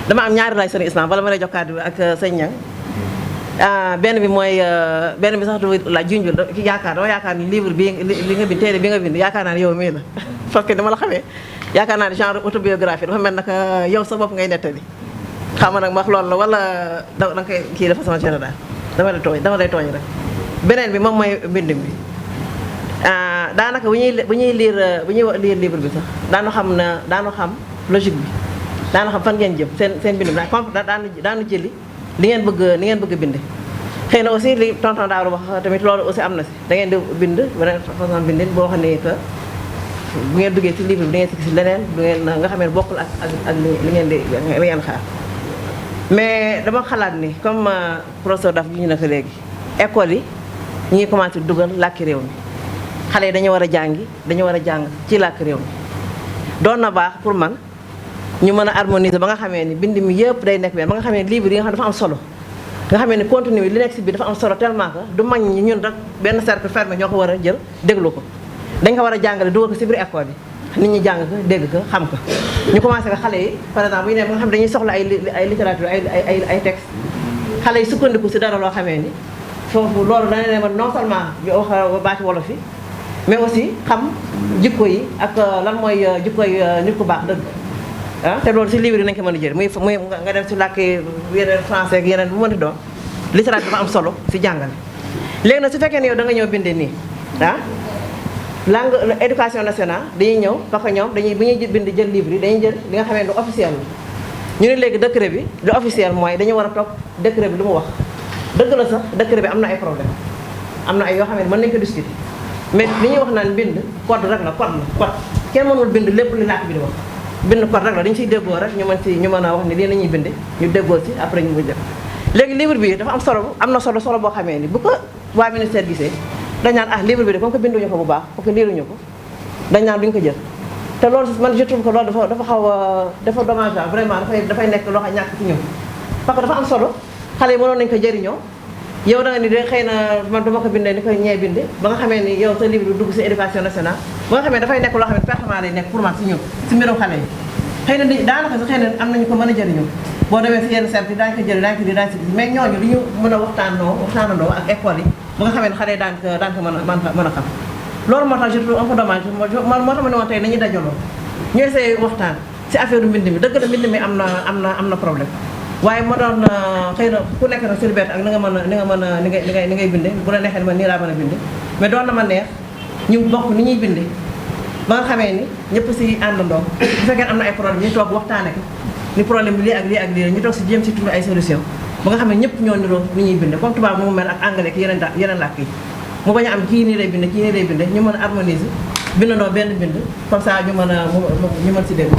dama am ñaari laaj sëñ Islam bala ma lay jox kàddu ak sëñ Niang benn bi mooy benn bi sax du la junjul dama yaakaar ni livre bi li nga bind téere bi nga bind yaakaar naa ne yow mii la parce que dama la xamee yaakaar naa ne genre autobiographie dafa mel naka yow sa bopp ngay nettali xam nga nag ma wax loolu la wala da nga koy kii de façon générale dama lay tooñ rek beneen bi moom mooy mbind mi daanaka bu ñuy lire livre bi sax daanu xam logique bi daanu xam fan ngeen jëm seen mbind mi daanu jëli li ngeen bëgg a bind xëy na aussi li tonton Daara wax tamit loolu aussi am na si da ngeen di bind beneen façon bindin boo xam ne que bu ngeen duggee ci livre bi da ngeen si gis leneen du ngeen nga xam ne bokkul ak li ngeen xaar mais dama xalaat ni comme professeur daf ñu ne ko léegi école yi ñu ngi commencé dugal làkki réew mi xale yi dañu war a jàng ci làkki réew mi doon na baax pour man ñu mën a harmoniser ba nga xamee ni bind mi yëpp day nekk benn ba nga xamee ni livre yi nga xam dafa am solo nga xamee ni contenu bi li nekk si biir dafa am solo tellement que du mag ñi ñun rek benn cercle fermé ñoo ko war a jël déglu ko dañ ko war a jàngale dugal ko si biir école yi nit ñi jàng ko dégg ko xam ko ñu commencé ko xale yi par exemple bu ñu ne ba nga xam ne dañuy soxla ay littérature ay texte xale yi sukkandiku si dara loo xamee ni foofu loolu dana ne non seulement wax baati wolof yi mais aussi xam jikko yi ak lan mooy jikko yi nit ku baax dëgg te loolu si livre yi nañu ko mën a jël muy nga dem si làkk yeneen français ak yeneen bu mënti doon littérature dafa am solo si jàngale léegi nag su fekkee ne yow da nga ñëw bindee nii langue éducation nationale dañuy ñëw parce que ñoom bu ñuy bind jël livre yi dañuy jël li nga xamee ne lu officiel la ñu ne léegi décret bi lu officiel mooy dañu war a topp décret bi lu mu wax dëgg la sax décret bi am na ay problème am na ay yoo xam ne mën nañu ko discuter mais li ñuy wax naan bind code rek la code kenn mënul bind lépp li làkk bi di wax bind code rek la dañu siy déggoo rek ñu mën a wax ni lii la ñuy binde ñu déggoo si après ñu mujj léegi livre bi dafa am na solo boo xamee ni bu ko waa ministère gisee dañ naan livre bi de comme que binduñu ko bu baax parce que liiruñu ko dañ naan duñu ko jël te loolu man je trouve que loolu dafa xaw a dafa dommage vraiment dafay nekk loo xam ñàkk ci ñun parce que dafa am solo xale yi mënoon nañu ko jëriñoo yow da nga ni de xëy na man dama ko bindee ni koy ñee binde ba nga xamee ni yow sa livre bi dugg si éducation nationale ba nga xamee dafay nekk loo xam ne pertement lay nekk pour man si ñun si mbirum xale yi xëy na daanaka sax xëy na am nañu ko mën a jëriñoo boo demee si yenn service daañu ko jël daañu ko di daañu si gis mais ñooñu li ñu mën a waxtaanandoo ak école yi ba nga xamee ne xale yi daan ko mën a xam loolu moo tax je trouve un peu dommage moo tax ma ne woon tey nañu dajaloo ñu essayé waxtaan si affaire mbind mi dëgg la mbind mi am na problème waaye moo doon xëy na ku nekk nag si liberté ak ni ngay binde bu la neexee ni ma nii laa mën a binde mais doon na ma neex ñu bokk ni ñuy binde ba nga xamee ni ñëpp si àndandoo bu fekkee am na ay problème ñu toog waxtaane ko ni problème bi lii ak lii ñu toog si jéem si trouver ay solution ba nga xam ne ñëpp ñoo niroo ni ñuy binde comme tubaab mu mel ak anglais ak yeneen làkk yi mu bañ a am kii nii lay binde kii nii lay binde ñu mën a harmoniser bindandoo benn bind comme ça ñu mën si dégg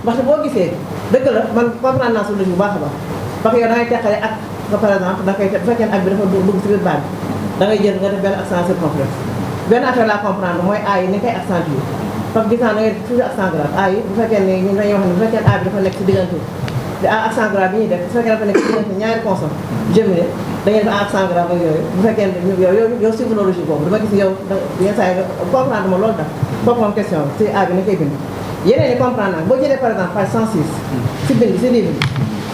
ndaxte boo gisee dëgg la man comprendre naa suñu bu baax a baax parce que yow da ngay teqale ak nga par exemple da ngay bu fekkee ak bi dafa dugg si biir baat bi da ngay jël nga def benn accent circonflexe benn affaire laa comprendre mooy A yi ni koy accentuer parce que gis naa da ngay toujours accent grave A yi bu fekkee ne ñun dañuy wax ne bu fekkee A bi dafa nekk si diggante di accent grave bi ñuy def bu fekkee dafa nekk si diggante ñaari consonne géminé dañuy def accent grave ak yooyu bu fekkee yow psychologie boobu dama gis yow yenn saa yi comprendre ma loolu tax kooku moom question si A bi ni koy bind yeneen yi comprendre naa boo jëlee par exemple page 106 si bind si livre bi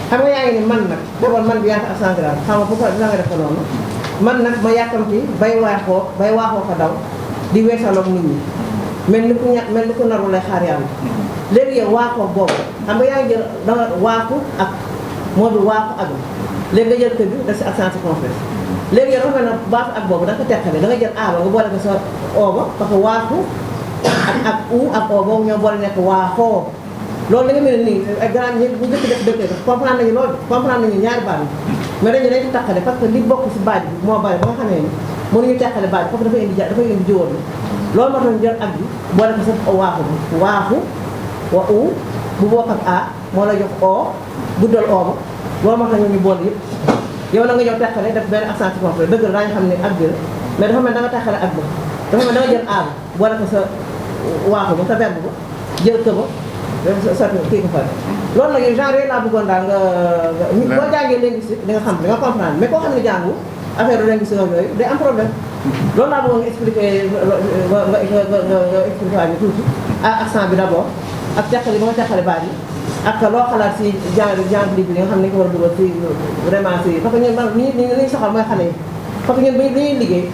xam nga yaa ngi ni man nag d'abord man bi yaa ngi accent grave xam nga bu ko dina nga def ko noonu man nag ma yàkkamti bay waaxoo ko daw di weesaloog nit ñi mel ni ku narul lay xaar yàlla léegi yow waaxoo boobu xam nga yaa ngi jël danga waaxu ak moo bi waaxu ak léegi nga jël kër bi def si accent circonflexe léegi yow dafa mel ne waaxu ak boobu da nga ko teqale da nga jël A ba nga boole ko sa O ba parce que waaxu ak U ak O boobu ñoo boole nekk waaxoo loolu da nga mel nii ay grand ñi bu njëkk def dëkk comprendre nañu loolu comprendre nañu ñaari baat yi mais dañu taqale parce que li bokk si baat bi moo bari ba nga xamee ni mënuñu teqale baat bi foofu dafay indi jiwoon bi loolu moo tax ñu jël ak bi boole ko sa waaxu bi waaxu wa U bu bokk ak A moo la jox O guddal O ba loolu moo tax ñu boole yëpp yow na nga ñëw teqale def benn accent circonflexe dëgg la daañu xam ne ak bi la mais dafa mel da nga teqale ak ba dafa mel da nga jël A ba boole ko sa waaxu ba sa verbe ba jël ko ba sotti kii ko fa loolu nag genre yooyu laa bëggoon daal nga boo jàngee linguistique di nga xam di nga comprendre mais koo xam ne jàngu affaire u linguistique yooyu day am problème loolu laa bëggoon nga expliqué nga expliqué waa ñu tuuti ak accent bi d'abord ak teqali ba nga teqale baat yi ak loo xalaat si genre livre yi nga xam ne ko war a dugal si vraiment si parce que ñun man li ñu soxal mooy xale yi parce que ñun bi ñuy liggéey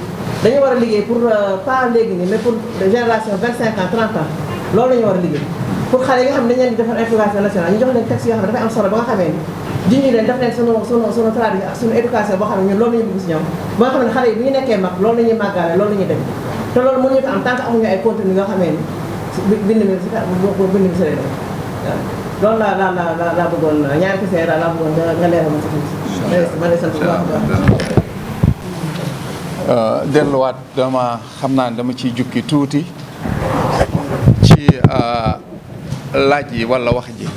dañu war a liggéey pour pas léegi nii mais pour génération 25 ans 30 ans loolu la ñu war a liggéey pour xale yi nga xam ne dañu leen di defar éducation nationale ñu jox leen texte yoo xam ne dafay am solo ba nga xamee ni junñu leen def leen sunu tradition ak sunu éducation boo xam ne ñun loolu la ñu bëgg si ñoom ba nga xam ne xale yi bu ñu nekkee mag loolu la ñuy màggaale loolu la ñuy def te loolu mënuñu ko am tant que amuñu ay contenu yoo xamee ni bind mi si lay def waaw loolu laa bëggoon ñaari question laa bëggoon nga leeral ma si ma lay sant bu baax a baax. delluwaat xam naa dama ciy jukki tuuti ci laaj yi walla wax ji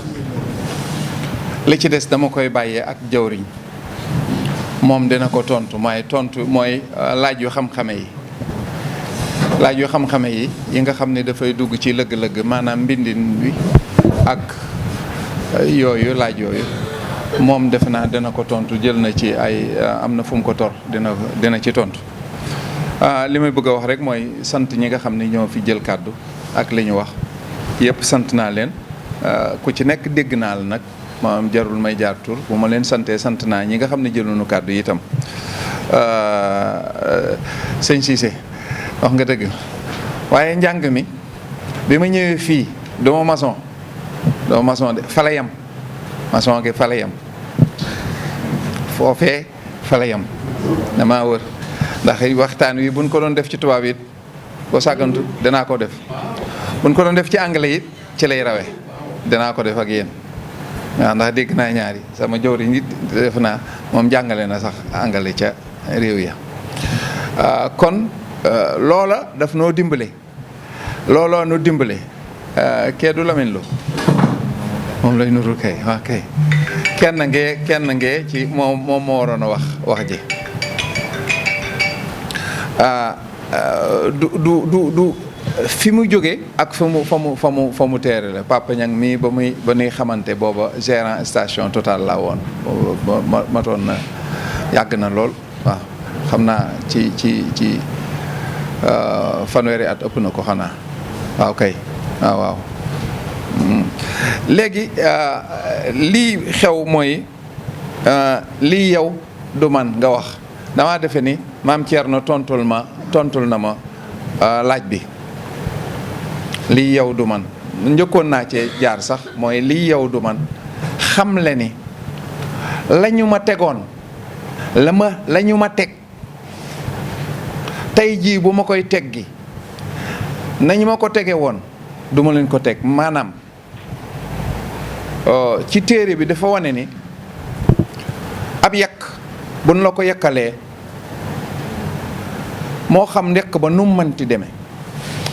li ci des dama koy bàyyee ak jawriñ moom dina ko tontu mooy laaj yu xam-xame yi laaj yu xam-xame yi nga xam ne dafay dugg ci lëgg-lëgg maanaam mbindin bi ak yooyu laaj yooyu moom defe naa dina ko tontu jël na ci ay am na fu mu ko tor dina ci tontu li may bëgg a wax rek mooy sant ñi nga xam ne ñoo fi jël kàddu ak li ñu wax yëpp sant naa leen ku ci nekk dégg naa la nag maanaam jarul may jaar tur bu ma leen santee sant naa ñi nga xam ne jëluñu kàddu yi itam sëñ Cissé wax nga dëgg waaye njàng mi bi ma ñëwee fii duma maçon de fa la yem maçon gi fa la yem foofee fa la yem damaa wër ndax waxtaan wi buñ ko doon def ci tubaab it boo sàggantu danaa ko def buñ ko doon def ci anglais it ci lay rawe danaa ko def ak yéen waaw ndax dégg naa ñaari sama jawriñ nit def naa moom jàngale na sax anglais ca réew ya kon loola daf noo dimbale looloo nu dimbale kee du Lamine Lo moom lay nuru kay waaw kay kenn ngee ci moom moo waroon a wax ji du fi mu jóge ak fa mu teere la Papa Niang mii ba nuy xamante booba gérant station Total la woon matoon na yàgg na lool waaw xam naa ci fanweeri at ëpp na ko xanaa waaw kay waaw léegi lii xew mooy lii yow du man nga wax damaa defe ni maam Thierno tontul na ma laaj bi lii yow du man njëkkoon naa cee jaar sax mooy lii yow du man xam le ni la ñu ma tegoon la ñu ma teg tey jii bu ma koy teggi nañu ma ko tege woon du ma leen ko teg maanaam ci téere bi dafa wane ni ab yàq buñ la ko yàkkalee moo xam ndekk ba nu mu mënti demee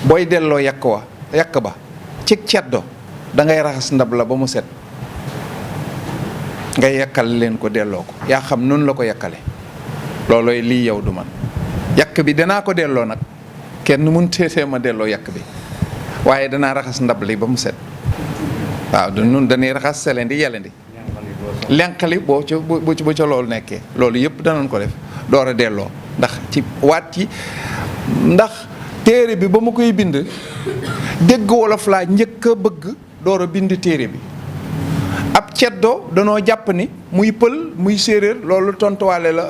booy delloo yàq ba ci ceddo da ngay raxas ndab la ba mu set ngay yàkkal leen ko delloo ko yaa xam nun la ko yàkkale loolooy lii yow du man yàq bi danaa ko delloo nag kenn mun teetee ma delloo yàq bi waaye danaa raxas ndab li ba mu set waaw nun dañuy raxas selendi yelendi lenqali boo ca loolu nekkee loolu yëpp danañ ko def door a delloo ndax ci waat ci ndax téere bi ba ma koy bind dégg wolof laa njëkk a bëgg door a bind téere bi ab ceddo danoo jàpp ni muy pël muy séeréer loolu tontuwaale la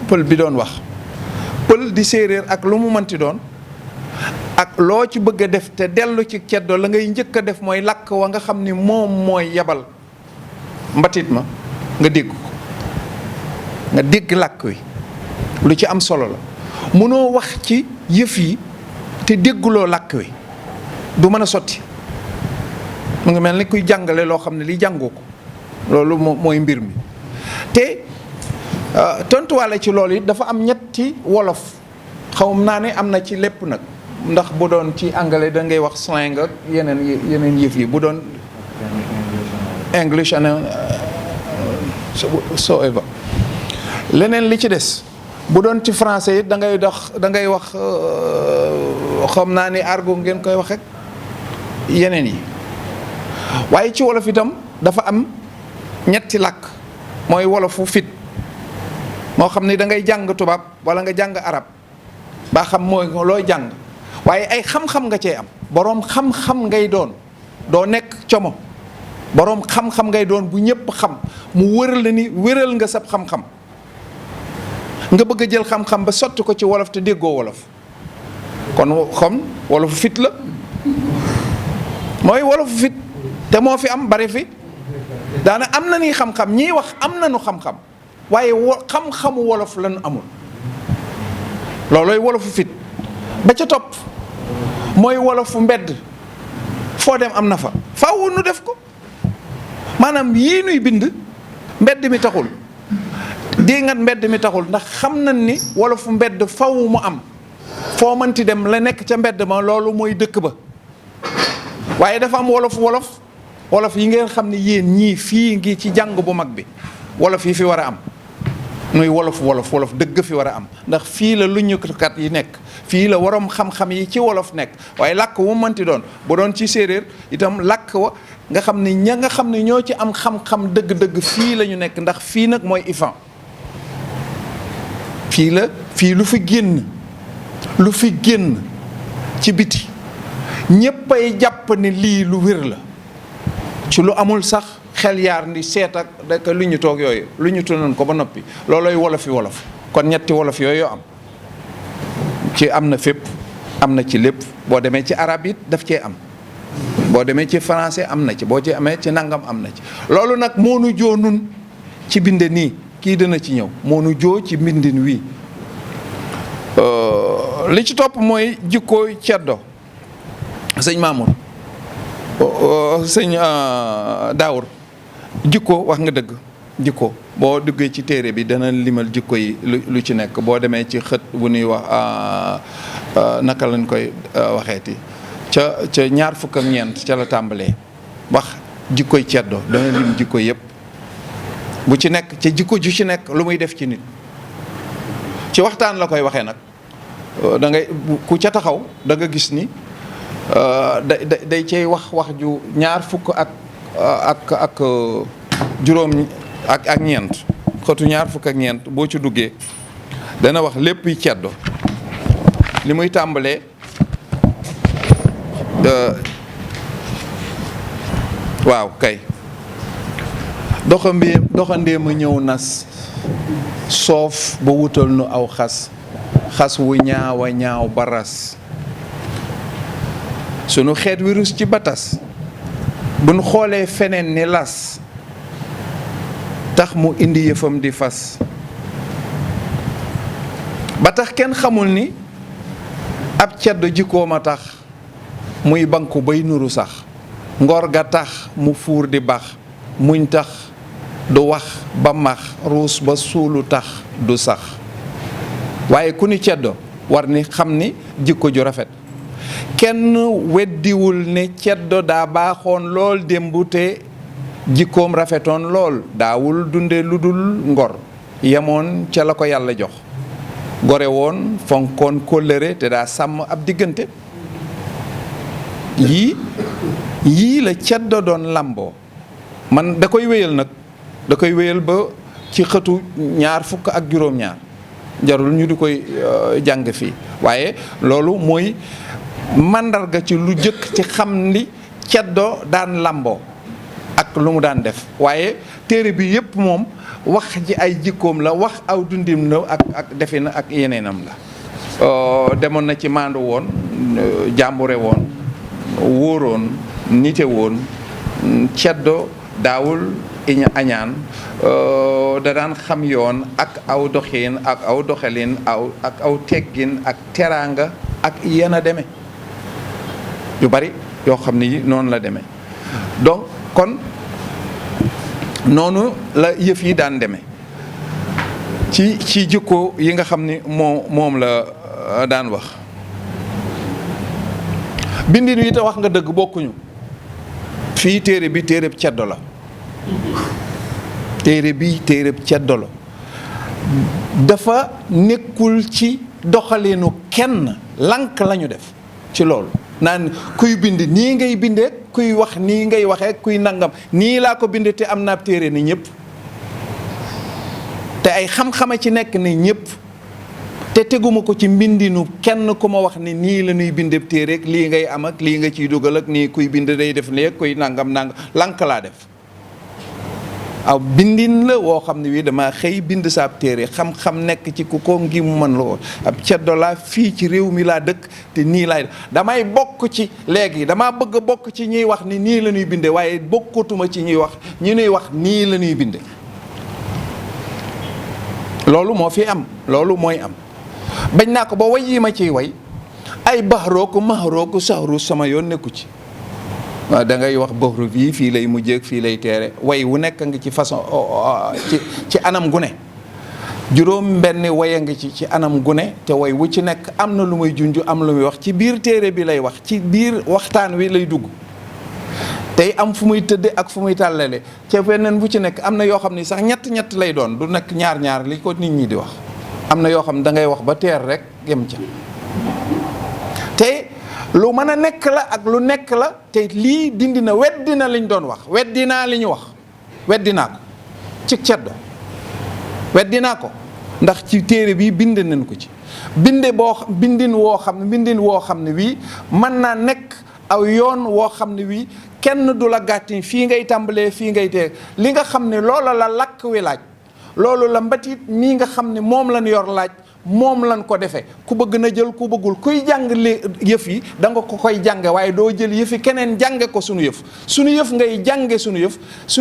pël bi doon wax pël di séeréer ak lu mu mënti doon ak loo ci bëgg a def te dellu ci ceddo la ngay njëkk a def mooy làkk wa nga xam ni moom mooy yabal mbatit ma nga dégg ko nga dégg làkk wi lu ci am solo la mënoo wax ci yëf yi te dégguloo làkk wi du mën a sotti mu ngi mel ni kuy jàngale loo xam ne li jàngoo ko loolu mooy mbir mi te tontuwaale ci loolu it dafa am ñetti wolof xawum naa ne am na ci lépp nag ndax bu doon ci anglais da ngay wax slang ak yeneen yëf yi bu doon English and so ever leneen li ci des bu doon ci français it da ngay wax xam naa ni argot ngeen koy wax ak yeneen yi waaye ci wolof itam dafa am ñetti làkk mooy wolofu fit moo xam ni da ngay jàng tubaab wala nga jàng arab ba xam mooy looy jàng waaye ay xam-xam nga cee am boroom xam-xam ngay doon doo nekk como boroom xam-xam ngay doon bu ñëpp xam mu wëral la ni wéral nga sab xam-xam nga bëgg a jël xam-xam ba sotti ko ci wolof te déggoo wolof kon xam wolofu fit la mooy wolofu fit te moo fi am bari fi daana am na ni xam-xam ñiy wax am nañu xam-xam waaye xam-xamu wolof lañu amul loolooy wolofu fit ba ca topp mooy wolofu mbedd foo dem am na fa faaw nu def ko maanaam yii nuy bind mbedd mi taxul dingat mbedd mi taxul ndax xam nañ ni wolofu mbedd faw mu am foo mënti dem la nekk ca mbedd ma loolu mooy dëkk ba waaye dafa am wolof yi ngeen xam ne yéen ñii fii ngi ci jàng bu mag bi wolof yi fi war a am muy wolof dëgg fi war a am ndax fii la luñukat yi nekk fii la waroom xam-xam yi ci wolof nekk waaye làkk wu mënti doon bu doon ci séeréer itam làkk wa nga xam ne ña nga xam ne ñoo ci am xam-xam dëgg-dëgg fii la ñu nekk ndax fii nag mooy ifan fii lu fi génn ci biti ñéppay jàpp ne lii lu wér la ci lu amul sax xel yaar ndi seet ak daka lu ñu toog yooyu lu ñu tunoon ko ba noppi loolooy wolof kon ñetti wolof yooyu am ci am na fépp am na ci lépp boo demee ci arab it daf cee am boo demee ci français am na ci boo ci amee ci nangam am na ci loolu nag moo nu joo nun ci binde nii kii dina ci ñëw moo nu joo ci mbindin wii li ci topp mooy jikkooy ceddo sëñ Mamour sëñ Daawur jikko wax nga dëgg jikko boo duggee ci téere bi dana limal jikko yi lu ci nekk boo demee ci xët bu ñuy wax naka lañ koy waxeeti ca ñaar fukk ak ñeent ca la tàmbalee wax jikkoy ceddo dana lim jikko yëpp bu ci nekk ca jikko ju ci nekk lu muy def ci nit ci waxtaan la koy waxee nag da ngay ku ca taxaw da nga gis ni day cay wax ju ñaar fukk ak juróom ak ñeent xëtu ñaar fukk ak ñeent boo ci duggee dana wax lépp yi ceddo li muy tàmbalee waaw kay doxandee ma ñëw nas soof ba wutal nu aw xas wu ñaawa ñaaw baras sunu xeet wirus ci batas buñ xoolee feneen ni las tax mu indi yëfam di fas ba tax kenn xamul ni ab ceddo jikkoom a tax muy banku bay nuru sax ngor ga tax mu fuur di bax muñ tax du wax ba max ruus ba suulu tax du sax waaye ku ni ceddo war ni xam ni jikko ju rafet kenn weddiwul ne ceddo daa baaxoon lool démb te jikkoom rafetoon lool daawul dunde lu dul ngor yemoon ca la ko yàlla jox gore woon fonkoon kóllëre te daa sàmm ab diggante yii la ceddo doon làmboo man da koy wéyal nag da koy wéyal ba ci xëtu ñaar fukk ak juróom-ñaar jarul ñu di koy jàng fii waaye loolu mooy màndarga ci lu jëkk ci xam li ceddo daan làmboo ak lu mu daan def waaye téere bi yépp moom wax ji ay jikkoom la wax aw dundim la ak defina ak yeneenam la demoon na ci maandu woon jàmbure woon wóoroon nite woon ceddo daawul añaan da daan xam yoon ak aw doxiin ak aw doxalin ak aw teggin ak teraanga ak yena deme yu bari yoo xam ni noonu la demee donc kon noonu la yëf yi daan demee ci jikko yi nga xam ni moom la daan wax bindin wi te wax nga dëgg bokkuñu fii téere bi téereb ceddo la téereb ceddo la dafa nekkul ci doxalinu kenn lank lañu def ci loolu naan kuy bind nii ngay bindee kuy wax nii ngay waxee kuy nangam nii laa ko bindee te am naa téere ni ñëpp te ay xam-xama ci nekk ni ñëpp te teguma ko ci mbindinu kenn ku ma wax ni nii la ñuy bindeb téere ak lii ngay am ak lii nga ciy dugal ak nii kuy bind day def nii kuy nangam lank laa def. aw bindin la woo xam ne bii dama xëy bind saab téere xam-xam nekk ci ku ko ngi mu mën la woon ab ceddo laa fii ci réew mi laa dëkk te nii laay damay bokk ci léegi damaa bëgg a bokk ci ñuy wax ni nii la ñuy binde waaye bokkatuma ci ñuy wax ñu nuy wax nii la ñuy binde loolu moo fi am loolu mooy am bañ naa ko ba way yi ma ciy way ay baxrooku maxrooku saxru sama yoon nekku ci waaw da ngay wax baxru bii fii lay mujjeeg fii lay teere way wu nekk nga ci façon ci anam gu ne juróom benn way a ngi ci anam gu ne te way wu ci nekk am na lu muy junj am lu muy wax ci biir téere bi lay wax ci biir waxtaan wi lay dugg tey am fu muy tëdde ak fu muy tàllale ca feneen bu ci nekk am na yoo xam ni sax ñett lay doon du nekk ñaar li ko nit ñi di wax am na yoo xam ne da ngay wax ba teer rek yem ca te lu mën a nekk la ak lu nekk la te lii dindi na weddi na liñ doon wax weddi naa li ñu wax weddi naa ko ci ceddo weddi naa ko ndax ci téere bi bind nañ ko ci bindin woo xam ne wii mën naa nekk aw yoon woo xam ne wii kenn du la gàttin fii ngay tàmbalee fii ngay teeg li nga xam ne loola la lakk wi laaj loolu la mbatit mii nga xam ne moom lañ yor laaj moom lañ ko defee ku bëgg na jël ku bëggul kuy jàng yëf yi da nga ko koy jànge waaye doo jël yëfi keneen jànge ko sunu yëf ngay jànge sunu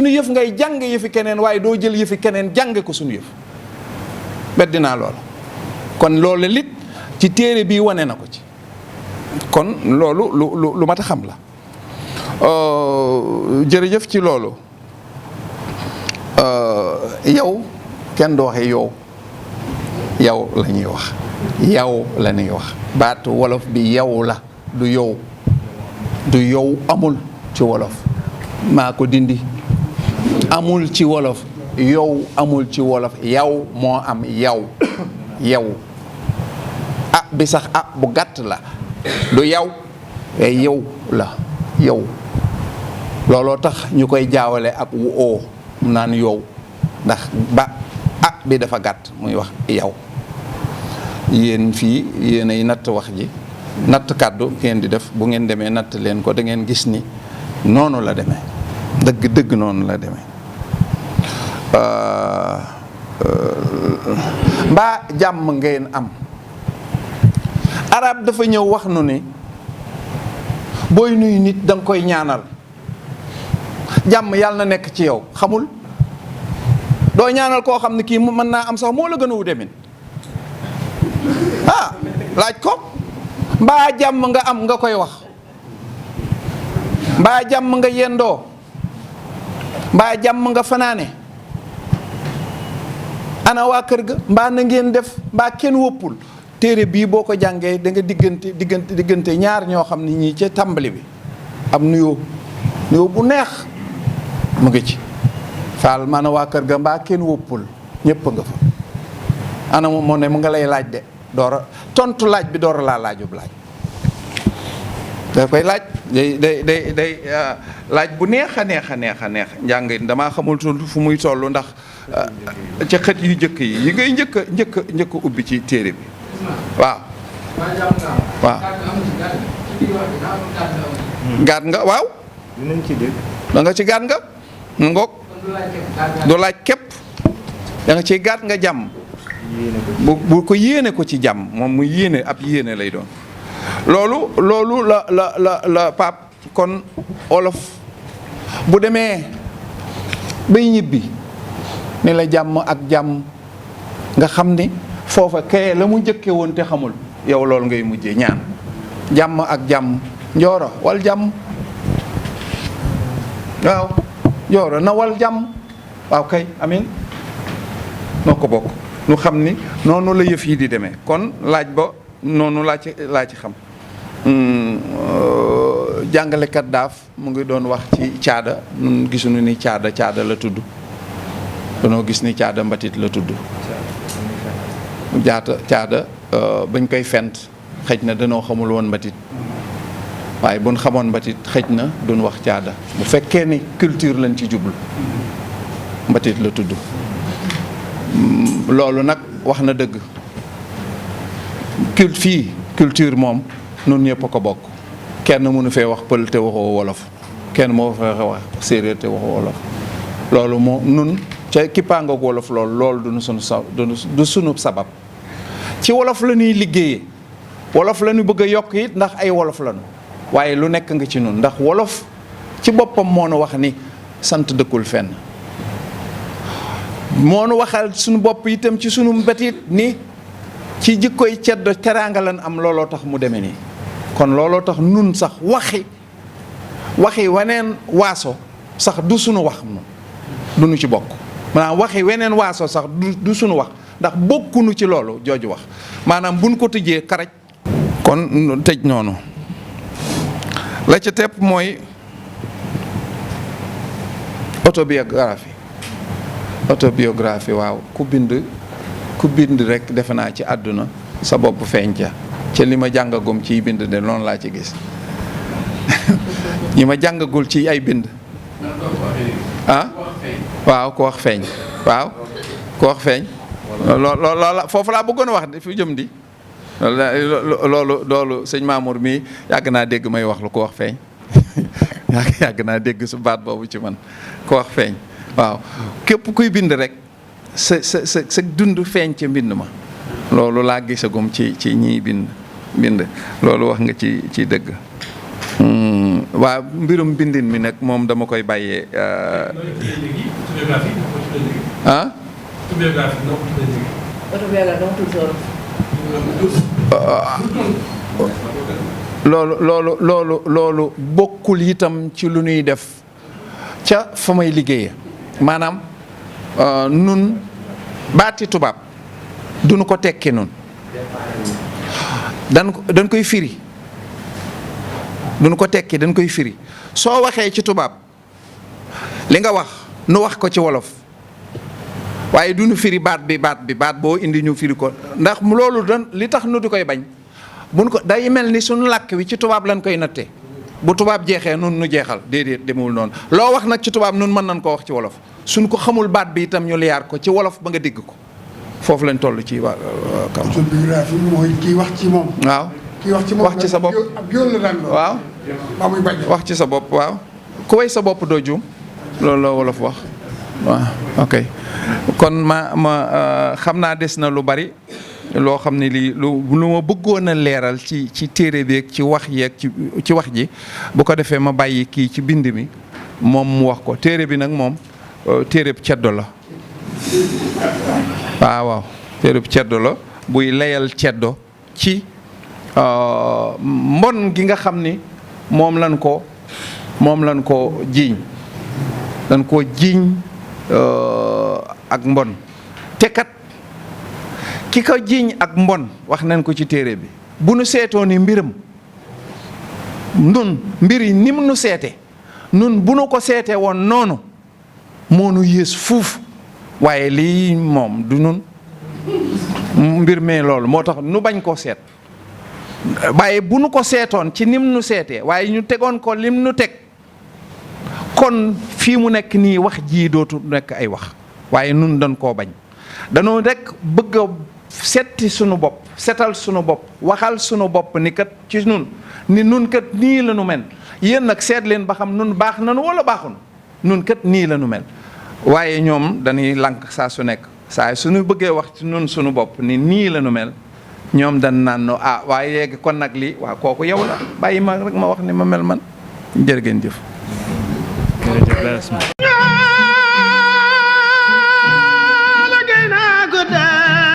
yëf ngay jànge yëfi keneen waaye doo jël yëfi keneen jànge ko sunu yëf beddi naa loolu kon loolu lit ci téere bii wane na ko ci kon loolu lu mat a xam la jërëjëf ci loolu yow kenn du waxe yow la ñuy wax yow la ñuy wax baatu wolof bi yow la du yow amul ci wolof maa ko dindi amul ci wolof yow amul ci wolof yow moo am yow bi sax bu gàtt la du yow yow la yow looloo tax ñu koy jaawale ak wu oo mu naan yow ndax bi dafa gàtt muy wax yow yéen fii yéen ay natt wax ji natt kàddu ngeen di def bu ngeen demee natt leen ko da ngeen gis ni noonu la demee dëgg noonu la demee mbaa jàmm ngeen am arab dafa ñëw wax nu ni booy nuyu nit da nga koy ñaanal jàmm yàlla na nekk ci yow xamul doo ñaanal koo xam ne kii mën naa am sax moo la gën a wu demin laaj ko mbaa jàmm nga am nga koy wax mbaa jàmm nga yendoo mbaa jàmm nga fanaane ana waa kër ga mbaa na ngeen def mbaa kenn wëppul téere bii boo ko jàngee da nga diggante ñaar ñoo xam ne ñii ca tàmbali bi am nuyoo bu neex mu ngi ci faal maana waa kër ga mbaa kenn wëppul ñépp nga fa ana moo ne mu nga lay laaj de doora tontu laaj bi doora laa laajub laaj da koy laaj day laaj bu neex a neex njàng damaa xamul fu muy toll ndax ci xët yu njëkk yi ngay njëkk ubbi ci téere bi waaw gaat nga waaw da nga ci gaat nga ngoog du laaj képp da nga ciy gaat nga jàmm bu ko yéene ko ci jàmm moom mu yéene ab yéene lay doon loolu la pap kon olof bu demee bay ñibbi ne la jàmm ak jàmm nga xam ni foofa kaye la mu njëkke woon te xamul yow loolu ngay mujjee ñaan jàmm ak jàmm njooro wal jàmm waaw njooro na wal jàmm waaw kay amin noo ko bokk nu xam ni noonu la yëf yi di demee kon laaj ba noonu laa ci xam jàngalekat daaf mu ngi doon wax ci caada nun gisuñu ni caada la tudd danoo gis ni caada mbatit la tudd caada bañ koy fent xëj na danoo xamul woon mbatit waaye buñ xamoon mbatit xëj na duñ wax caada bu fekkee ni culture lañ ci jublu mbatit la tudd loolu nag wax na dëgg fii culture moom nun ñëpp a ko bokk kenn mënu fee wax pël te waxoo wolof kenn moo fee wax séeréer te waxoo wolof loolu moo nun ca kippaangoog wolof loolu du sunu sabab ci wolof la ñuy liggéeyee wolof la ñu bëgg a yokk it ndax ay wolof lañu waaye lu nekk nga ci nun ndax wolof ci boppam moo nu wax ni sant dëkkul fenn moo nu waxal suñu bopp itam ci sunu mbetit ni ci jikkoy ceddo teraanga lan am looloo tax mu demee nii kon looloo tax nun sax waxi weneen waaso sax du sunu wax nun du nu ci bokk maanaam waxi weneen waaso sax du sunu wax ndax bokkunu ci loolu jooju wax maanaam buñ ko tëjee karaj kon tëj noonu la ca tepp mooy autobiographie waaw ku bind rek defe naa ci àdduna sa bopp feeñ ca li ma jàngagum ciy bind de noonu laa ci gis ñi ma jàngagul ci ay bind waaw ku wax feeñ waaw ku wax feeñ loolu foofu laa bëggoon a wax di fi jëm di loolu sëñ Mamour mii yàgg naa dégg may wax lu ko wax feeñ yàgg naa dégg su baat boobu ci man ko wax feeñ waaw képp kuy bind rek sa dund feeñ ca mbind ma loolu laa gisagum ci ñiy bind loolu wax nga ci dëgg waaw mbirum bindin mi nag moom dama koy bàyyee loolu bokkul itam ci lu ñuy def ca fa may liggéeye maanaam nun baati tubaab duñu ko tekki nun dañ koy firi duñu ko tekki dañ koy firi soo waxee ci tubaab li nga wax nu wax ko ci wolof waaye duñu firi baat boo indi ñu firi ko ndax loolu li tax nu di koy bañ buñ ko day mel ni suñu làkk wi ci tubaab lañ koy natte bu tubaab jeexee nun nu jeexal déedéet demewul noonu loo wax nag ci tubaab nun mën nañ koo wax ci wolof suñ ko xamul baat bi itam ñu liyaar ko ci wolof ba nga dégg ko foofu lañ toll ci waa kam autobiographie mooy kii wax ci moom waaw kii wax ci moom wax ci sa bopp ab géwél la daan waaw ba muy bañ wax ci sa bopp waaw ku way sa bopp doo juum loolu la wolof wax waaw ok kon ma xam naa des na lu bari loo xam ne lii lu ma bëggoon a leeral ci téere bi ak ci wax yeeg ci wax ji bu ko defee ma bàyyi kii ci bind mi moom mu wax ko téere bi nag moom téereb ceddo la waaw téereb ceddo la buy layal ceddo ci mbon gi nga xam ni moom lañ ko jiiñ dañ koo jiiñ ak mbon te kat ki ko jiiñ ak mbon wax nañ ko ci téere bi bu nu seetoo ni mbiram nun mbir yi ni mu nu seete nun bu nu ko seete woon noonu moo nu yées fuuf waaye lii moom du nun mbir mee loolu moo tax nu bañ koo seet waaye bu nu ko seetoon ci nim nu seetee waaye ñu tegoon ko lim nu teg kon fii mu nekk nii wax jii dootu nekk ay wax waaye nun dañ koo bañ danoo rek bëgg a setti sunu bopp setal sunu bopp waxal sunu bopp ni kat ci nun ni nun kat nii la nu mel yéen nag seet leen ba xam nun baax nanu wala baaxun nun kat nii la nu mel waaye ñoom dañuy lànk saa su nekk saa suñu bëggee wax ci nun sunu bopp ni nii la nu mel ñoom dañ naan no waaye léegi kon nag lii waaw kooku yow la bàyyi ma rek ma wax ni ma mel man jërë ngeen jëf.